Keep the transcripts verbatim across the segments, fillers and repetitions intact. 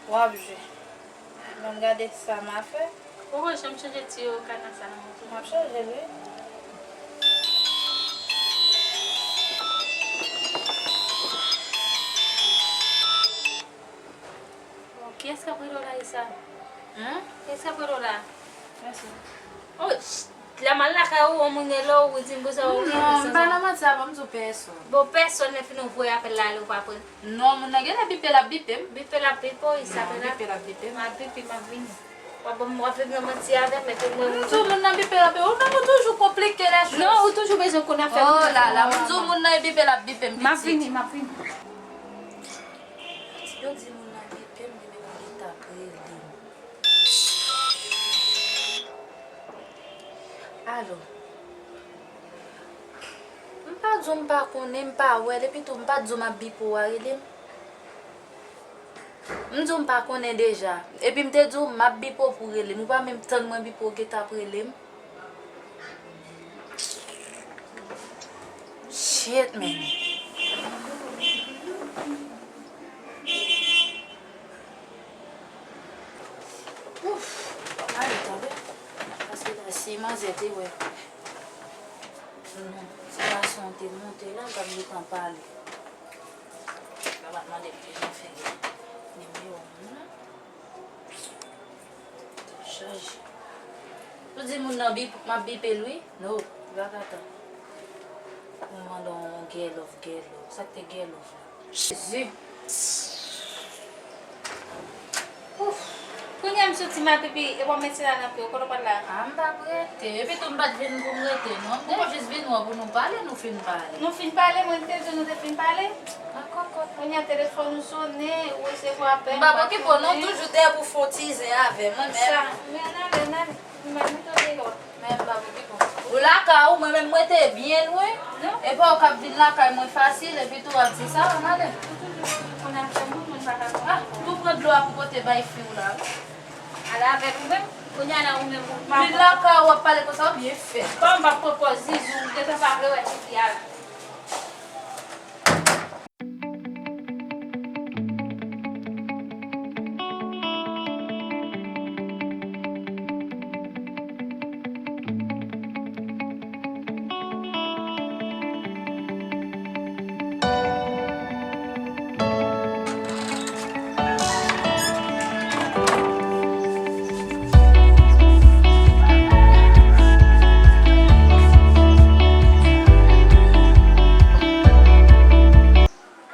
W ap jwe. Ban m gade sa m a fè. Ou poko janm chanje ti kana sa nan mouton. M ap chanje l, wi. Bon, kiyès k ap rele w la, Isa? Hen? Kiyès k ap rele w la? Mèsi. Oh, ch-, la m al lakay ou, yon moun rele w, ou di m pou sa, ou... Non, m pa nan manti avè w, m di w pèsonn. Bon, pèsonn, lè fini ou voye apèl la, ale, ou pa pran. Non, moun nan genlè bipe, l ap bipe m. Bipe, l ap bipe w, Isa, non, bipe, l ap bipe m. M ap bipe, m ap vini. W ap, w ap viv nan manti avè m, epi mwen, m di w moun nan bipe, l ap bipe. Ou menm ou toujou konplike lè choz. Non, ou toujou bezwen konn afè moun. Oh la la, m di w moun nan e bipe, l ap bipe m, pitit. M ap vini, m ap vini. Yo di moun nan bipe m, li menm li t ap rele m. Alo. M pa di w m pa konnen, m pa wè l, epi tou m pa di w m ap bipe w a rele m. M di w m pa konnen deja. Epi m te di w m ap bipe w pou w rele m. Ou pa menm tann mwen bipe w, w gentan ap rele m. Shit, man. Ouf, ale tande. Paske la, si manzè te wè, non, si gason te monte la, m p ap gentan pale. Sa pa t mande m te jan fè nimewo m nan. Chaje. Ou di moun nan bip, m ap bipe l wi. No, li pa ka tann. Ou mande yon girl love, girl love. Sa k te girl love la? Jezi. Ouf. Kounye a m soti m al pipi, e w ap mete la nan pye w, kote w pral la? A, m p ap rete. Epi tou m pa t vin pou m rete, non. M te jis vin wè w pou nou pale, nou fin pale. Nou fin pale, mwen te di w nou te fin pale. A, kòkòt. Kounye a telefòn ou sonnen, ou resevwa apèl, m pa okipe w, non, toujou dèyè pou fon ti zen avè mwen menm. Sa, men ann ale, ann ale. Ou menm ou te deyò. Men m pa okipe w. Ou lakay ou, mwen menm mwen te byen lwen. Non. E pa w k ap vin lakay mwen fasil, epi tou w ap di sa, ann ale. Ou toujou konnen afè moun, mwen pa ka konprann. Ah, tou pran dlo a pou pote bay fi w la. Ale avèk ou menm, kounye a la ou menm ou pa... Vin lakay ou ap pale konsa, ou byen fèt. Kòm m p ap pran pòz zizou, ou gentan pa vle wè tifi a la.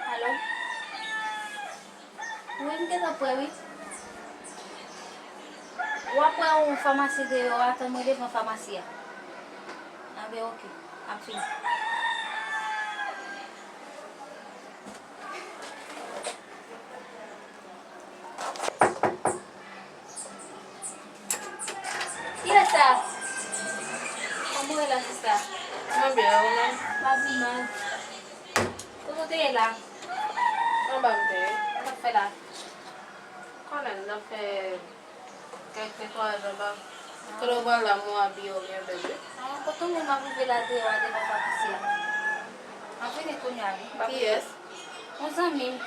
Alo? Wi, m gentan prè, wi. W ap wè yon famasi deyò a, tann mwen devan famasi a. Anben, oke. M ap vini. Kiyès sa? Kòman w ye la, sista? Mwen byen, ou menm? Pa pi mal. Kote w te ye la? Anba m te ye. Sa w t ap fè la? Konnen m t ap fè kèk netwayaj anba. Kote w pral la, m wè w abiye w byen bèl, wi. Ah, kote w menm ap rive la deyò a devan famasi a? M ap vini kounye a, wi. Kiyès? Yon zanmi m.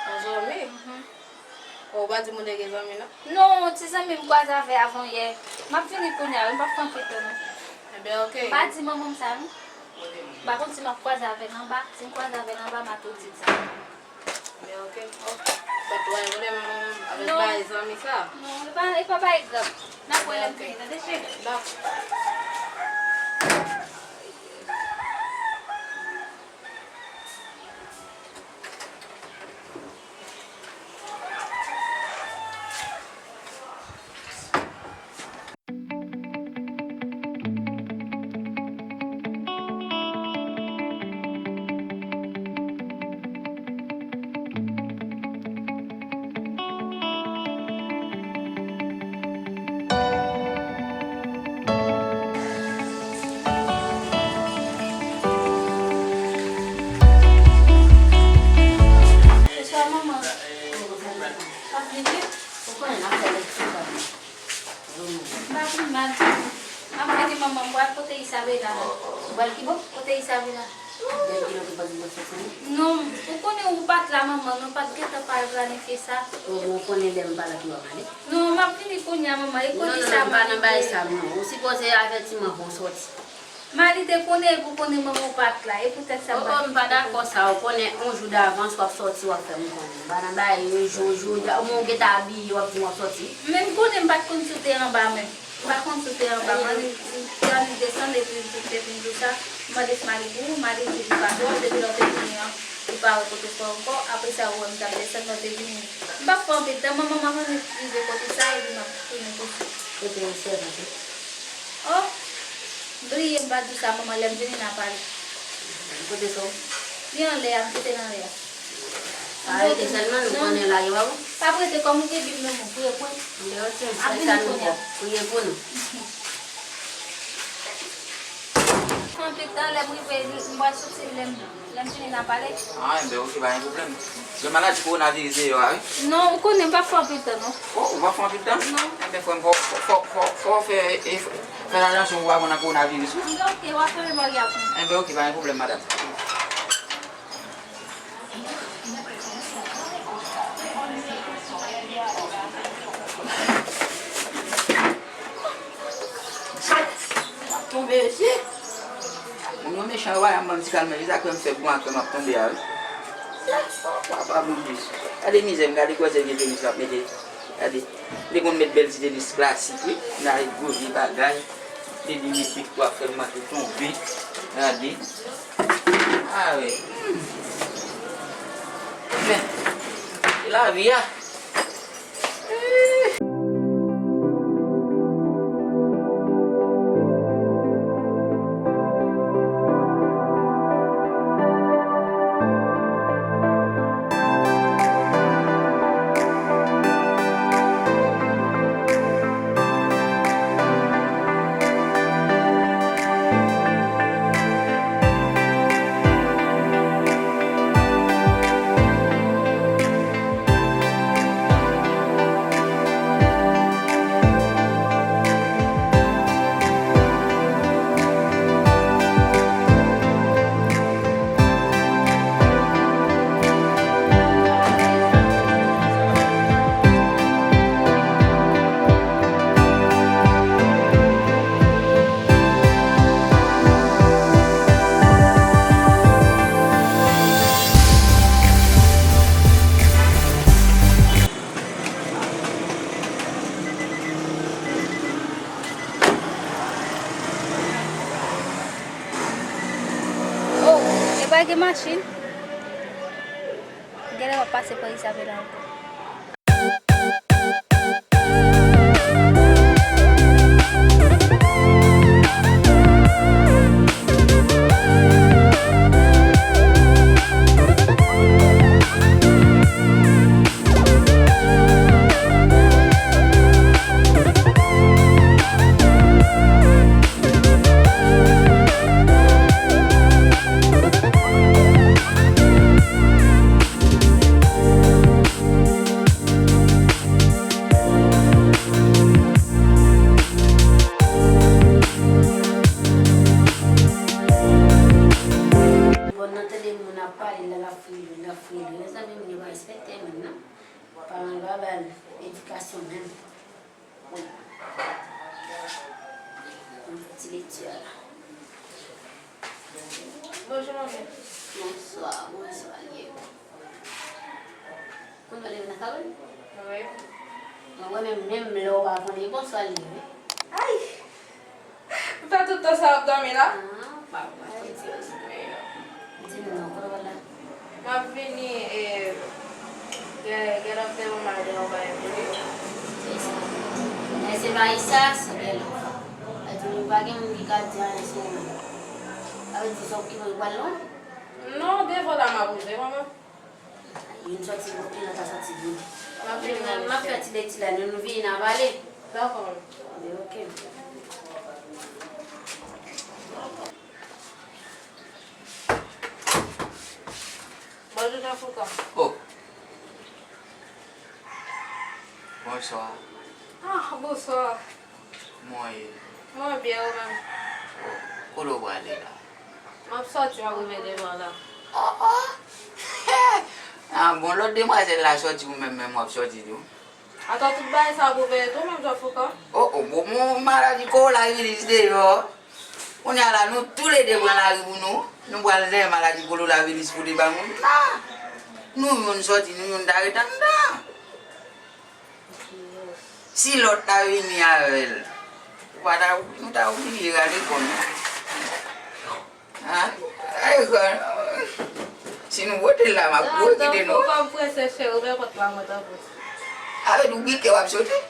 Yon zanmi? Mhm. Ou pa di moun te gen zanmi, non? Non, ti zanmi m kwaze avè avan yè. M ap vini kounye a, wi, m p ap pran kite, non. Ebyen, oke. M pa di manman m sa, non. M pa konn si m ap kwaze avè l anba. Si m kwaze avè l anba, m a tou di l sa. Ebyen, oke. But ou pa gen pwoblèm avè bay zanmi sa? Non, e pa, e pa bay grap. N ap wè lè m vini, tande, cheri? Dakò. Bonswa, manman. Ou pa vini? Ou konnen n ap fè lèt sou kay la. M pa vin mal ditou. M ap vini, manman, m pral kote Isabela. Ou pral ki bò? Kote Isabela. Depi kilè w te panse w t ap soti, non? Non, ou konnen ou pa t la, manman, nou pa t gentan pa planifye sa. Ou, ou konnen lè m pa la ki w ap ale? Non, m ap vini kounye a, manman, e kòm sa. Non, non, non, m pa nan bagay sa, non. Ou sipoze avèti m anvan w soti. Mali te konnen, epi w konnen manman w pa t la, e poutèt sa m pa. Oh, oh, m pa dakò sa, ou konnen yon jou davans w ap sòti, w ap fè m konnen. M pa nan bagay yo, jou, jou, da-, ou gentan abiye, w ap di m w ap sòti. Men m konnen m pa t konn si w te anba menm. M pa konn si w te anba. M annik, m te annik desann, epi m te vin di w sa, m mande Mali pou ou, Mali di li pa wè w, depi lè w te vini an, li pa wè kote w ankò, apre sa ou wè m t ap desann, lè w te vini. M p ap fè anpil tan, manman, m ap annik rive kote sa, epi m ap tounen kote. Kote sèvant ou? Oh, bliye m pa di w sa, manman, lè m vini n a pale. Kote sa w? Li anlè a, m kite l anlè a. Pa rete sèlman, nou konnen lage pa bon. Pa prete kòm ou gen Bib nan men w, priye pou nou. Anben, ok, m ap vini kounye a. Priye pou nou. Anpil tan, lè m rive, m pral soti, lè m, lè m fini n a pale. Ah, enben, ok, pa gen pwoblèm. Gen maladi kowonaviris deyò a, wi. Non, ou konnen m p ap fè anpil tan, non. Oh, ou p ap fè anpil tan? Non. Enben, frè m, fò, fò, fò, fò w fè, e, fè atansyon pou w pa pran nan kowonaviris, wi. Enben, ok, w ap fè memwa pou mwen. Enben, ok, pa gen pwoblèm, madanm. Tonbe, mesye. Moun yo mechan, yo pa janm ban m ti kalmè. Se sa k fè m fè bon ak fè m ap tonbe a, wi. Papa Bondye. Gade mizè m, gade gwosè vye tenis l ap mete. Gade. M te konn met bèl ti tenis klasik, wi. M ta met gwo vye bagay. Te di repik pou ap fè m manke tonbe. Gade. Ah wi. Men, se lavi a. Oh, e pa gen machin? Genlè w ap pase pa Isabela ankò. Bon, nan tande moun ap pale la, l ap fri dlo, l ap fri dlo. Mezanmi, moun yo pa respekte moun, non. Paran yo pa ba l edikasyon menm. Bon. Yon ti lekti a la. Bonjou, manmi. Bonswa, bonswa, Lyeko. Kounye a w leve nan kay ou? Wi. Mwen wè menm, menm lè w pa konnen, bonswa, Lyeko. Ay! Ou fè tout tan sa w ap dòmi la? Ah, papa, se ti mesye. Di m non, kote w pral la? M ap vini, e, gen, gen lòt te yon mal de yon bagay pou li. Se sa. Men se pa sa, se bèl. Sa di nou pa gen moun ki ka di anyen sou ou menm. Sa vle di sa w ki pou pral lwen? Non, devan la m ap rive, manman. Youn sòti bouke, lòt la sòti bouke. M ap vini, m ap fè ti lekti la, nou, nou vini n a pale. Dakò. Anben, ok. Bonjou, Jean Foucan. Oh. Bonswa. Ah, bonswa. Kòman w ye? Mwen byen, ou menm? Oh, kote w prale la? M ap sòti, m ap rive devan la. Oh, oh. Ah, bon, lòt demwazèl la sòti, ou menm, menm w ap sòti tou. Atò, tout bagay sa pou veye tou, menm jan foukan. Oh, oh, bon, bon, maladi koronaviris deyò. Kounye a la, nou toulede pran lari pou nou. Nou pral dèyè maladi koronaviris pou te ba moun. Ah! Nou youn sòti, nou youn ta ret anndan. Si lòt la vini avè l, ou pa ta, nou ta oblije rale kò nou. An? Ay, kò nou. Si nou pote l la, m ap kouri kite nou. Tankou kòm prese cheri, ouvè pòt la mwen tanpri. Avè nou bike w ap sote.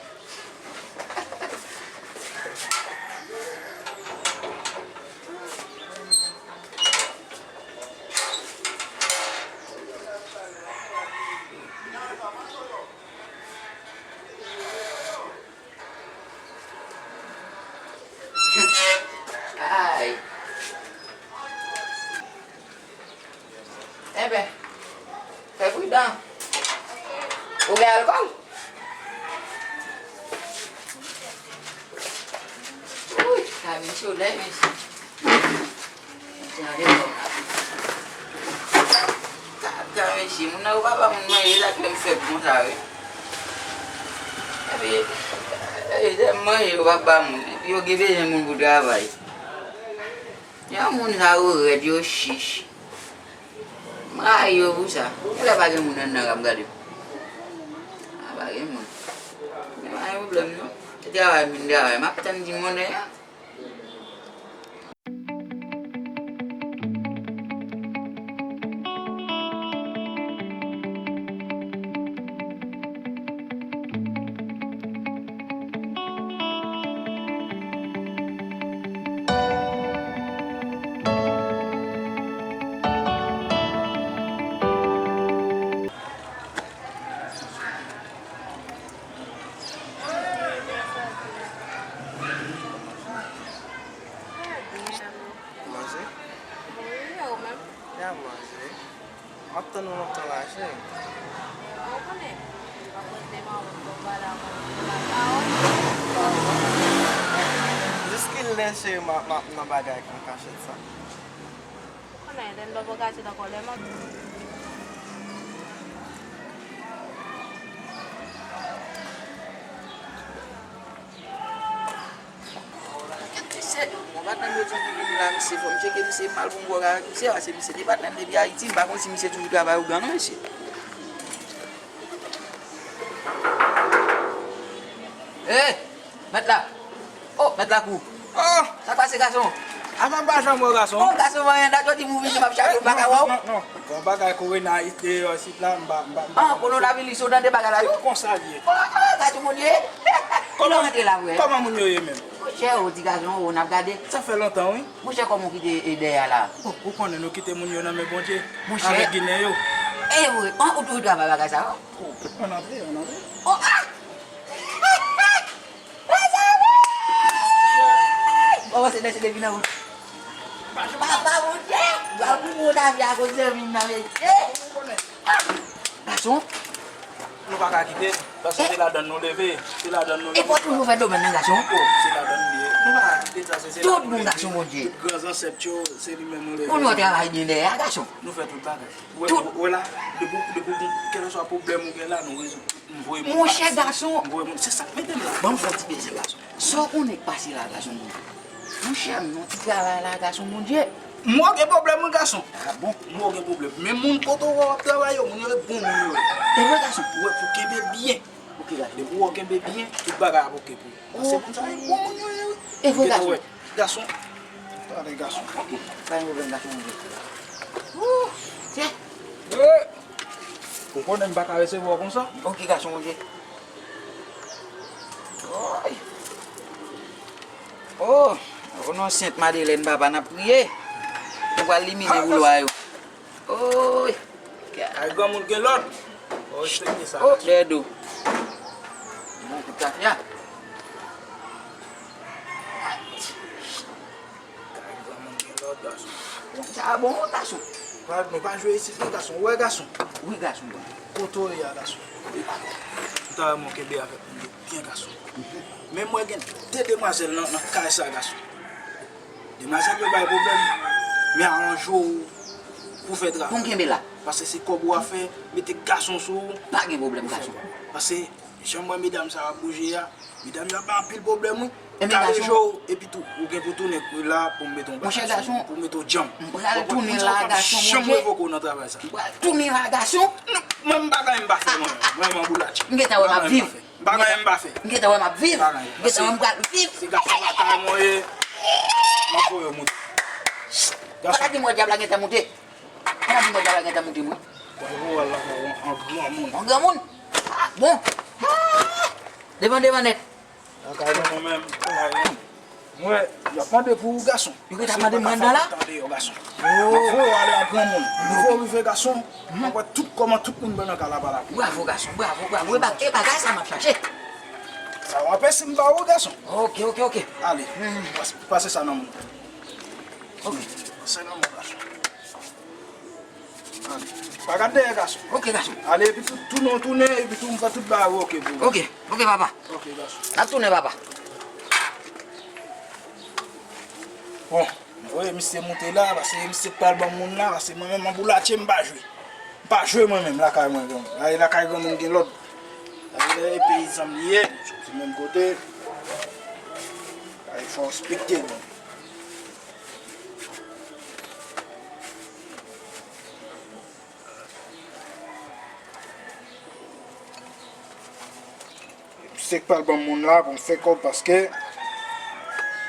Ay. Enben, fè pridan. Ou gen alkòl? Wi, sa vin solèy, mesye. Gade kòm la. Gade, mesye, moun nan yo pa ba moun manje, sa k fè m fèb konsa, wi. Epi, e, se manje yo pa ba moun. Epi yo gen bezwen moun pou travay. Jan moun sa yo rèd, yo chich. M rayi yo pou sa. Genlè pa gen moun anndan k ap gade m. A, pa gen moun. Men pa gen pwoblèm, non. Se travay m vin travay. M ap tann ti monnen an. Manje? Wi, e ou menm? Ya manje. M ap tann ou lontan la, cheri. Ou konnen, m ap rete manman m, m ap pale ak manman m, m ap pale. Jiskilè, cheri, m ap, m ap nan bagay an kachèt sa? Ou konnen, lè n pa pran kachèt ankò, lè m ap Kèt mesye, bon, patnè m yo di m ki vin la, mesye, fò m tcheke misye, m al pou m bwè avèk misye, paske misye te patnè m depi Ayiti, m pa konn si misye toujou travay ougan non, mesye. Hey, mèt la. Oh, mèt la kou. Oh! Sa k pase, gason? Avan m pa janm wè w, gason. Oh, gason, mwen, dat jodi m vini, m ap chache, m pa ka wè w. Non, non, non. Bon, bagay korona deyò isit la, m pa, m pa, m pa. Ah, kowonaviris, ou tande bagay la, yo? Konsa l ye. Oh, oh, gason, Bondye. Kòman, kòman w rantre la, frè? Kòman moun yo ye menm? Monchè, ou di gason, ou n ap gade. Sa fè lontan, wi. Monchè, kòman w kite, e, dèyè a la? Bon, ou konnen nou kite moun yo nan men Bondye. Monchè. Avèk Ginen yo. E vre, an, ou toujou travay bagay sa yo? Oh, ann antre, ann antre. Oh, ah! Mezanmi! Bon, se nèg se depi nan wout. Papa Bondye, m pral pou wout avè akoz zanmi m nan, mesye. Gason. Nou pa ka kite, paske se ladann nou leve, se ladann nou leve. E fò toujou fè domèn nan, gason. Oh, se ladann nou ye. Nou pa ka kite sa, se, se ladann nou leve. Tout bon, gason Bondye. Tout gran zansèt yo, se li menm nou leve. Pou nou travay byen dèyè a, gason. Nou fè tout bagay. Ou wè, ou wè la, depi, depi, kèlkeswa pwoblèm ou gen la, nou rezoud. M voye moun pati. Monchè gason. M voye moun. Se sa k mete m la. Ban m fè yon ti bezwen, gason. Sa w konnen k pase la, gason Bondye? Monchè, m nan ti travay la, gason Bondye. M wè w gen pwoblèm, wi, gason. Ah bon? M wè w gen pwoblèm. Men moun kote w wè w ap travay yo, moun yo e bon moun yo ye. E vre, gason? Ou wè pou kenbe byen. Ok, gason. Depi w wè w kenbe byen, tout bagay ap ok pou ou. Paske moun sa yo e bon moun yo ye, wi. E vre, gason? Gason. Tande, gason. Ok. Pa gen pwoblèm, gason Bondye. Wouh! Tchè! Ou konnen m pa ka resevwa w konsa. Ok, gason Bondye. Oy! Oh! O non Sent Madelèn, papa, n ap priye. Nou pral limine boulwa yo. Oy! Ay, granmoun gen lòd. Fò w respekte sa. Oh, dèyè do. Bon kout tafya. Kay granmoun gen lòd, gason. Sa a bon, gason. Pa, nou pa jwe isit non, gason. Ou wè, gason? Wi, gason, bon. Kote w ye a, gason? M ta renmen w kenbe avèk moun yo byen, gason. Men m wè gen de demwazèl nan, nan kay sa, gason. Demwazèl yo bay pwoblèm. Men aranje w pou fè travay. Pou m kenbe la. Paske se kòb ou ap fè, mete gason sou ou. Pa gen pwoblèm, gason. Paske jan m wè medam sa yo ap bouje a, medam yo ap bay anpil pwoblèm, wi. Kale je w, epi tou, ou gen pou tounen la pou m mete yon bagay sou ou, pou m mete w djanm. Monchè, gason, m pral tounen la, gason, Bondye. Janm revoke w nan travay sa. M pral tounen la, gason. Non, mwen, m pa gen anyen m pa fè, mwen menm. Mwen, m anboulache. M gentan wè m ap viv. M pa gen anyen m pa fè. M gentan wè m ap viv. M gentan wè m pral viv. Se gason lakay mwen ye. M ap voye w moute. Gason. Pa di mwen dyab la gentan moute. Pa di mwen dyab la gentan moute, mwen. Mwen voye w al lakay yon, yon granmoun. Yon granmoun? Ah, bon. Ah! Devan, devan nèt. Lakay mwen menm, lakay mwen. Mwen, y ap mande pou ou, gason. Yo gentan mande mwen anndan la? Tande yo, gason. Oh. Mwen voye w ale a granmoun. Lè w rive, gason, mwen wè tout kòman tout moun pran nan kay la pa la. Bravo, gason, bravo, bravo. E ba-, e bagay sa m ap chache. Sa w ap si m ba ou, gason. Ok, ok, ok. Ale, pase, pase sa nan moun. Ok. Pase nan moun, gason. Ale. Pa gad dèyè, gason. Ok, gason. Ale, epi tou, tounen, tounen, epi tou, m fè tout bagay, ok, pou ou. Ok, ok, papa. Ok, gason. N ap tounen, papa. Bon, mwen voye misye moute la, paske misye k pral ban m moun la, paske mwen menm, anboulache, m pa jwe. M pa jwe mwen menm, lakay mwen, granmoun. Ay, lakay granmoun gen lòd. Ay, lè e peyizan m li ye, soti menm kote. Ay, fò w respekte l, bon. Se k pral ban m moun la pou m fè kòb, paske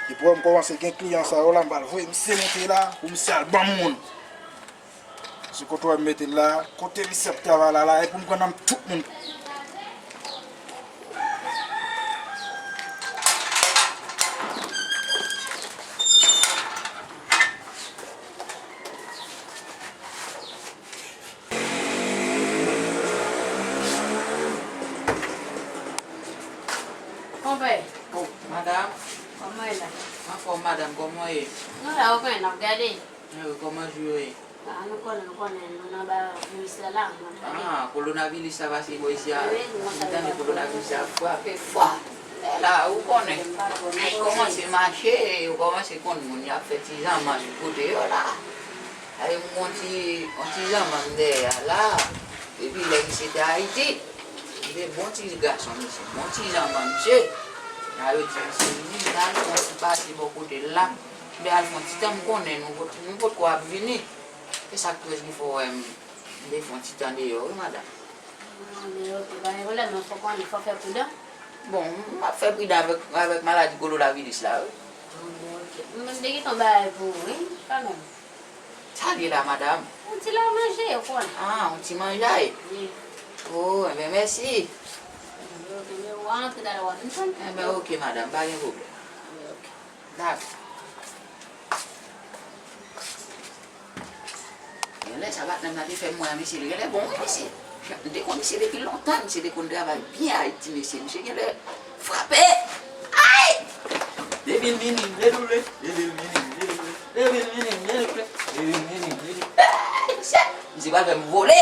depi wè m kòmanse gen kliyan sa yo la, m pral voye misye moute la pou misye al ban m moun. Se kote w wè m mete l la, kote misye ap travay la, la, e pou m pran nan tout moun. Konpè. Oh, madam. Kòman w ye la? Anfòm, madam, kòman w ye? Nou la, ou konnen, n ap gade. Eh, kòman jou yo ye? Ah, nou konnen, nou konnen, nou nan ba viris la, la, nou ap gade. Ah, kowonaviris la pase bò isi a. Wi, nou konn sa. M tande kowonaviris la frape fò. Men la, ou konnen. Yo kòmanse mache, yo kòmanse konn moun, y ap fè ti zanmann kote yo la. Ay, m gon ti, yon ti zanmann dèyè a la. Depi lè misye te Ayiti, li te bon ti gason, misye. Bon ti zanmann, misye. Nan yo di misye vini, m t al fè yon ti pase bò kote l la. M te al fè yon ti tan, m konnen nou pot-, nou potko ap vini. Se sa k prèske fè w wè m, m te fè yon ti tan deyò, wi, madanm. Ah, men ok, pa gen pwoblèm, men fò konnen, fò fè pridan. Bon, m ap fè pridan avèk, avèk maladi kowonaviris la, wi. Ah, bon, ok. Mwen menm, m te gen yon bagay pou ou, wi, kanmenm. Sa l ye la, madanm? Yon ti la manje, ou konnen. Ah, yon ti manjay? Wi. Oh, enben, mèsi. Enben, ok, men w a antre talè, w a vin tann. Enben, ok, madanm, pa gen pwoblèm. Enben, ok. Dakò. Genlè sa patnè m nan te fè m wè a, mesye, li genlè bon, wi, mesye. M te konn misye depi lontan, misye te konn travay byen Ayiti, mesye. Misye genlè frape. Ay! Depi l vini, m te double. Depi l vini, m te double. Depi l vini, m te double. Depi l vini, m te double. Ay, mesye! Misye pral fè m vole.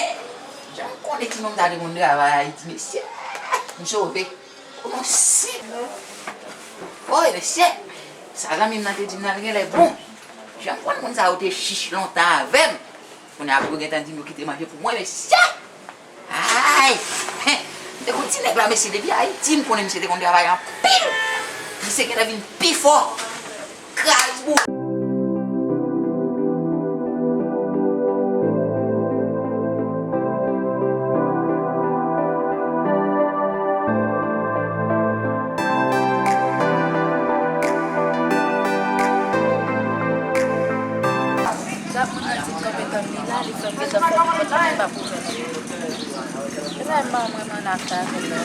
Jan m konnen ti nonm sa te konn travay Ayiti, mesye. M sove. Kòman si? Oy, mesye! Sa zanmi m nan te di m nan, li genlè bon. Jan m konn moun sa yo te chich lontan avè m. Kounye a pou yo gentan di m yo kite manje pou mwen, mesye! Ay! Hen! M te konn ti nèg la, mesye, depi Ayiti, m konnen misye te konn travay anpil. Misye genlè vin pi fò. Kraz boul. Gad moun nan di kanpe tann li la, li fè m gentan fè pòt la, men pa pwoblèm. Epa m pa mwen, mwen nan afè avè l la.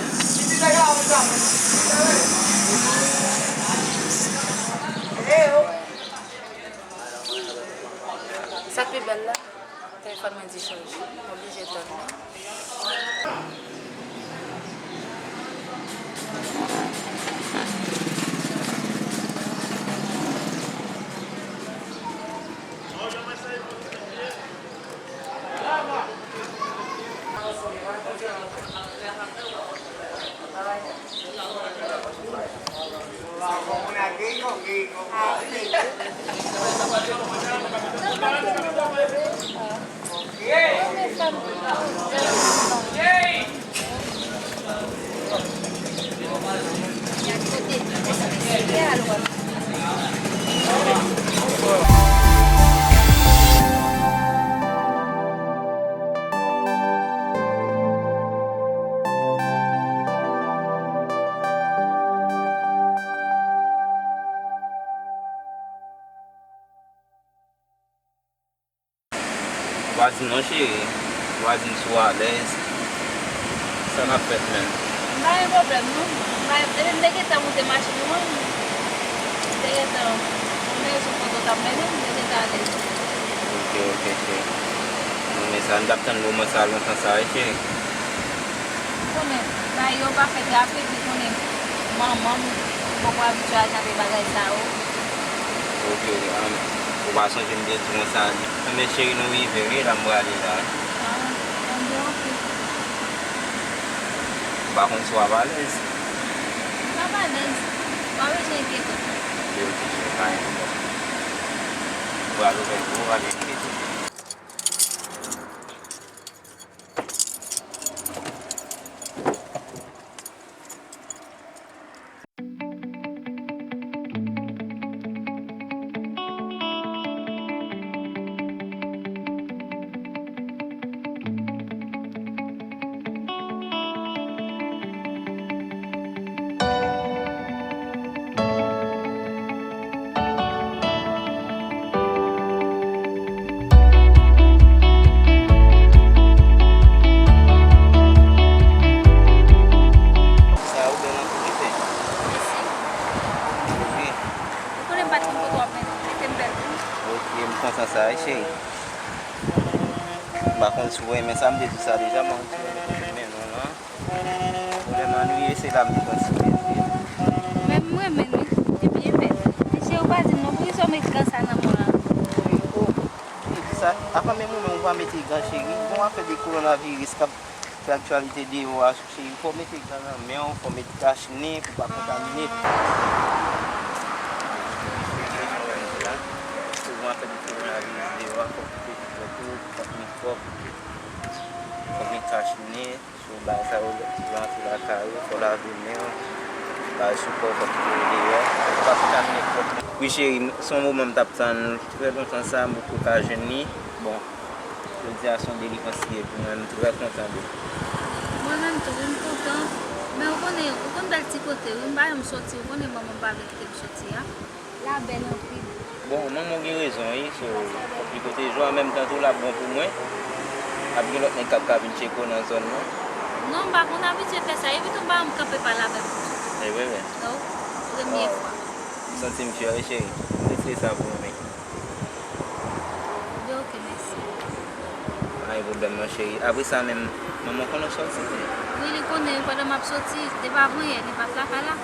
Sa k pi bèl la, telefòn mwen di chanje. M oblije tann li. Vwazin non cheri, vwazin si w alèz, sa k ap fèt menm? M pa gen pwoblèm non. M pa, depi m te gentan moute machin ou an, m te gentan, m te sou kote w t ap mennen m, m te gentan alèz. Ok, ok, cheri. Bon, men sa, m t ap tann moman sa lontan sa wi, cheri. Ou konnen, bagay yo pa fèt rapid, ou konnen manman m poko abitye al nan de bagay sa yo. Ok, um, ou pa sonje m te di w konsa, men cheri, nou rive wi, la m prale la. Ah, tanpri, ok. M pa konn si w ap alèz. M p ap alèz. Pa bezwen enkyete w. Ok, ok, cheri, pa gen pwoblèm. M pral ouvè l pou ou, pa gen enkyete w. Sa ou bèl anpil wi, cheri. Mèsi. Wi. Ou konnen m pa t konn kote w ap mete m bèl tou. Ok, m kontan sa wi, cheri. M pa konn si w renmen sa, m te di w sa deja, men m renmen kote m mennen w lan. Vrèman, nou ye, se la m te konn sipoze ye. Men m renmen l wi, li byen fèt. Men cheri, ou pa di m non, poukisa w met gan sa nan men w la? Wi, o, e ki sa? Apa menm ou menm ou pa mete gan, cheri? Gon afè de kowonaviris k ap fè aktyalite deyò a, cheri. Fò w mete gan nan men w, fò w mete kach ne pou w pa kontamine. Wi, cheri, jan w wè m di la, gon afè de kowonaviris deyò a, fò w kite vit ou, fò w met mikwòb, fò w met kach ne. Sou bagay sa yo, lè w rantre lakay ou, fò w lave men w, bagay sou kò w, fò w kite yo deyò, pou pa kontamine kò w. Wi cheri, se yon moman m t ap tann trè lontan sa, m potko ka jwenn li. Bon, jodi a se yon delivrans li ye pou mwen, m trè kontan de. Mwen menm tou, wi, m kontan. Men ou konnen, ou konn bèl ti kote, wi, m pa janm soti, ou konnen manman m pa vle kite m soti a. La bèl anpil. Bon, manman w gen rezon, wi. So, fòk li pwoteje w, an menm tan tou, l ap bon pou mwen. Ap gen lòt nèg k ap ka vin tcheke w nan zòn nan. Non, m pa konn abitye fè sa. Epi tou, m pa janm kanpe pale avè moun. Se vre, vre. Non, premye fwa. M santi m fyè, wi, cheri. M retire sa pou ou, men. Ebyen, oke, mèsi. Pa gen pwoblèm non, cheri. Apre sa menm, manman w konnen w sòti, wi? Wi, li konnen. Pandan m ap soti, depi avanyè, li pa t lakay la.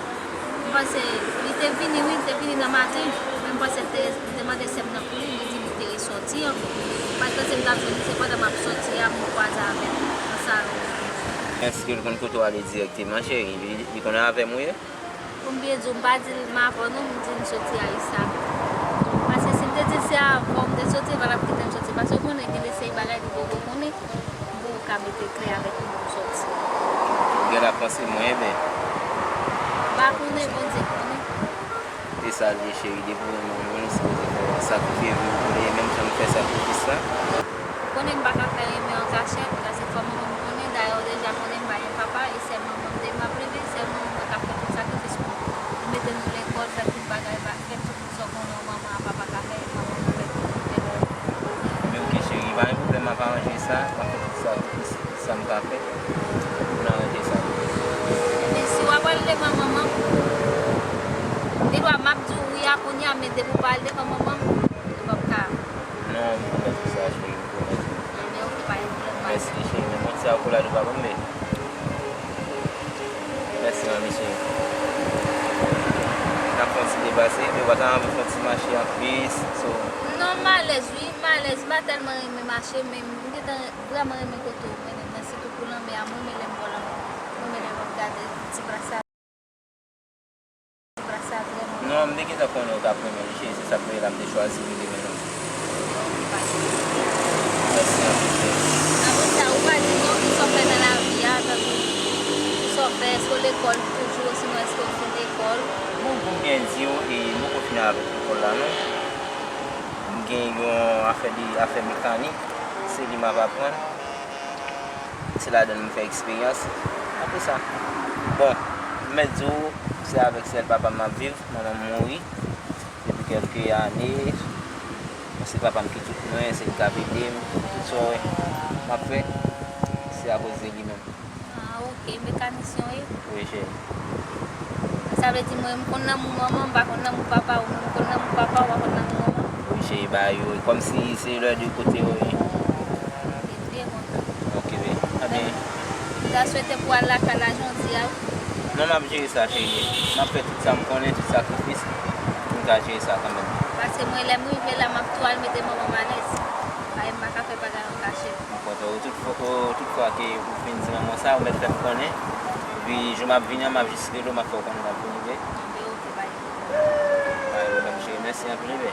M panse li te vini, wi, li te vini nan maten. Men m panse l te, li te mande sè m nan pou li, li di li te resòti ankò. M pa t panse m t ap jwenn li, se pandan m ap soti a, m kwaze avè l nan salon. Èske l konn kote w ale dirèkteman, cheri? Li, li konnen avè m ou ye? Pou m byen di w, m pa di l m avè w non, m di l m soti a, e sa. Paske si m te di l se avè w m te soti, l pa t ap kite m soti. Paske w konnen, gen de seri bagay li poko konnen, m poko ka mete klè avèk li pou m soti. Ou gen la panse mwen, ebyen. M pa konnen, Bondye konnen. E sa l ye, cheri, depi w renmen yon moun, ou sipoze fè sakrifye vi w pou li, menm jan m fè sakrifis la. Ou konnen m pa ka fè renmen an kachèt, paske fò manman m konnen, dayè w deja konnen m pa gen papa, e sèl manman m te m ap leve, sèl manman mwen k ap fè tout sakrifis pou m. Li mete nou lekòl, fè tout bagay, ba, fè tout sa w konnen yon manman a papa ka fè, manman mwen fè tout li te fè. Men oke cheri, pa gen pwoblèm, m ap aranje sa, m ap fè tout sakrifis, sa m ka fè, pou n aranje sa. Ebyen, si w ap al devan manman m, gen dwa m ap di w wi a kounye a, men depi w pa al devan manman m, nou p ap ka. Non, m pwomèt ou sa, cheri, m pwomèt ou. Ebyen, oke, pa gen pwoblèm, pa. Mèsi, cheri, men bon, ti akolad ou pa ban m, men. Mèsi, manmi cheri. N ap fè yon ti deplase, men ou pa ta anvi fè yon ti mache an plis, so. Non, m alèz, wi, m alèz. M pa tèlman renmen mache, men m gentan vrèman renmen kote w mennen m nan, sitou pou lanmè a. M renmen lè m bò lanmè. M renmen lè m ap gade ti plas sa. Non, m te gentan konnen w t ap renmen li, cheri, se sa k fè la m te chwazi vin demen non. Mèsi anpil, cheri. Apre sa, ou pa di non, kisa w fè nan lavi a, tankou kisa w fè, èske w lekòl toujou, osinon èske w fin lekòl? Bon, pou byen di w, e, m poko fin avèk lekòl la non. M gen yon afè de, afè mekanik, se li m ap aprann. Se ladan l m fè eksperyans. Apre sa, bon, m mèt di w, se avèk sèl papa m m ap viv, manman m mouri depi kèlke ane. Yon Se papa m ki tout mwen, se li k ap ede m. Tout sa w wè m ap fè, se akoz de li menm. Ah, ok, mekanisyen w ye? Wi, cheri. Sa vle di mwen, m konn lanmou manman, m pa konn lanmou papa, ou menm ou konn lanmou papa, ou pa konn lanmou manman? Wi, cheri, bagay yo, kòmsi se lè de kote yo ye. Ok, m byen kontan. Ok, wi. Ebyen. M ta swete pou al lakay la jodi a, wi. Non, m ap jere sa, cheri. M ap fè tout sa m konnen, tout sakrifis, pou m ka jere sa kanmenm. Paske mwen, lè m rive la, m ap tou al mete manman m alèz. Paske m pa ka fè bagay an kachèt. M kontan. Ou tout fwa, ou tout fwa ke ou fin di manman w sa, ou mèt fè m konnen. Epi, jou m ap vini an, m ap jis rele w, m ap fè w konnen m ap vini, wi. Ebyen, ok, pa gen pwoblèm. Pa gen pwoblèm, cheri. Mèsi anpil, wi.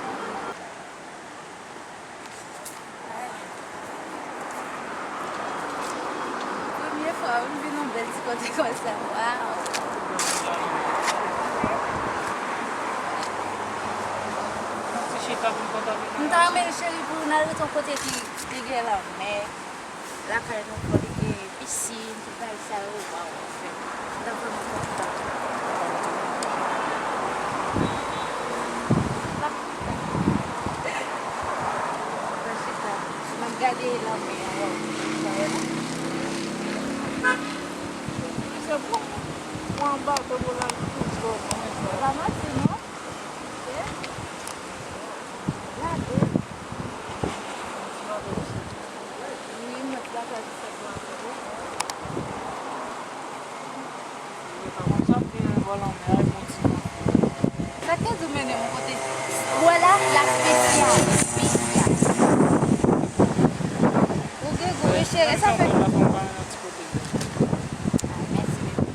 Premye fwa wi m vin yon bèl ti kote konsa. Waw! Ti chita pou m kontan vin nan. M ta renmen cheri pou n al rete yon kote ki, ki gen lanmè. Lakay nou fò li gen pisin, tout bagay sa yo, waw, anfen. M ta vrèman kontan. M ap chita. M ap gade lanmè a, waw. Se bon. Mwen anba tonbo la, tout bon. Se pa manti, non. Ok. Gade. Wi, m mèt lakay disèt mwa tou. Mwen pa konn sa pou gen bò lanmè a, e bon ti. Sa k te di w mennen m yon kote? Wè la, la spesyal, spesyal. Ou gen gou, wi, cheri, sa fè. Ay, mèsi, bebe.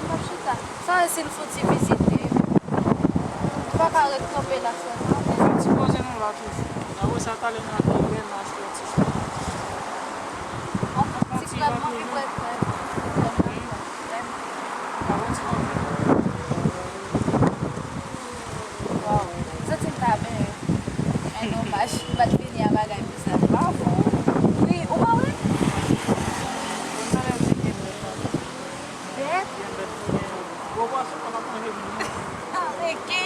M ap chita. Sa wè si l fouti vizite. M pa ka ret kanpe la sèlman. Fè ti poze nou la toujou. Apre sa, talè n ap gen lè n achte yon ti. Yon ti krèm, yon ti krèm, krèm. Yon ti krèm. Waw, m santi m ta benyen. Men domaj, m pa t vini a bagay bizar. Bravo. Wi, ou pa wè? Bèt? Gwo pwason, pa manje vin. Ah, reke.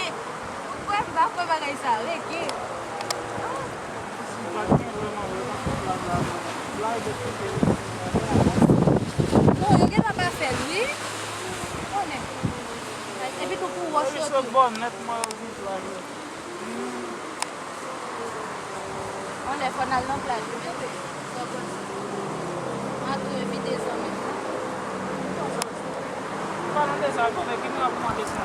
Ou kwè m pa kwè bagay sa, reke. Non, yo gentan pa fè l, wi. Konnen. Epi tou pou wòch yo tou. Yon lè fò n al nan plaj, wi, bebe. Sa w panse? Mwen tou evite zanmi m nan. Palan de sa, konnen ki moun ap mande si